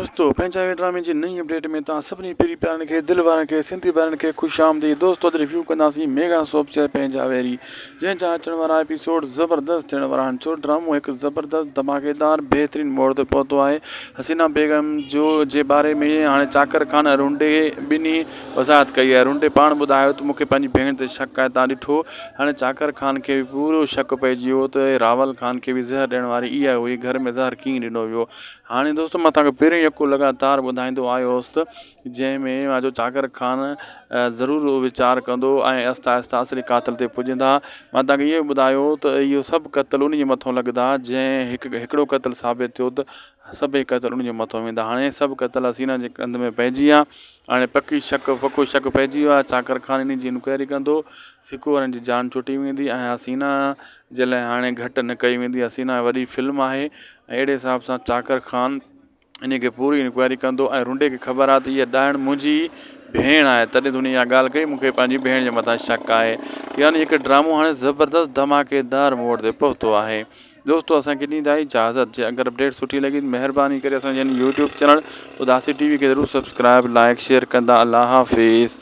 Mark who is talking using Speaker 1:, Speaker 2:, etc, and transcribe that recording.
Speaker 1: دوستو پنهنجا وي ڊرامي جي نئين اپڊيٽ ۾ توهان سڀني پري پيارن کي دل وارن کي سنڌي ڀائرن کي خوش آمديد دوستو اڄ ريويو ڪنداسين ميگا سوپ سير پنهنجا ويري جنهن جا اچڻ وارا ايپيسوڊ زبردست ٿيڻ وارا آهن ڇو ڊرامو هڪ زبردست ڌماڪيدار بهترين موڙ تي پهتو آهي حسينا بيگم جو جي باري ۾ هاڻي چاڪر خان ۽ رونڊي ٻنهي وضاحت ڪئي آهي رونڊي پاڻ ٻڌايو ته مونکي پنهنجي ڀيڻ تي شڪ آهي تان ڏٺو هاڻي چاڪر خان کي به پورو شڪ پئجي ويو ته راول خان کي به زهر ڏيڻ واري اها هئي گهر ۾ زهر ڪيئن ڏنو ويو هاڻي دوستو مان توهان کي پهريون يڪو لڳاتار ٻڌائيندو آيو هوس ته جنهن ۾ مان چيو چاڪر خان ضرور ويچار ڪندو ۽ آهستي آهستي اصلي قاتل تي پڄندا مان توهان کي اهو به ٻڌايو ته اهو سڀ قتل ان جي مٿو لڳندا جنهن هڪ هڪڙو قتل ثابت ٿيو ته سڀئي قتل ان جي مٿو ويندا هاڻي سڀ قتل حسينا جي ڪنڌ ۾ پئجي ويا هاڻي پڪي شڪ پڪو شڪ پئجي ويو آهي چاڪر خان ان جي انڪوائري ڪندو سڪو وارن جي جان ڇٽي ويندي ۽ حسينا جي لاء هاڻي گهٽ نه ڪئي ويندي حسينا وڏي فلم آهي ۽ اهڙي حساب سان چاڪر خان ان کي پوري انڪوائري ڪندو ۽ رنڊي کي خبر آهي ته هيء ڏائڻ منهنجي ڀيڻ آهي تڏهن ته هن اها ڳالهه ڪئي مون کي پنهنجي ڀيڻ جي مٿان شڪ آهي يعني هڪ ڊرامو هاڻي زبردست ڌماڪيدار موڙ تي پهتو آهي دوستو اسان کي ڏيندا اجازت جي اگر اپڊيٽ سٺي لڳي مهرباني ڪري اسان جي يوٽيوب چينل اداسي ٽي وي کي ضرور سبسڪرائب لائڪ شيئر ڪندا الله حافظ.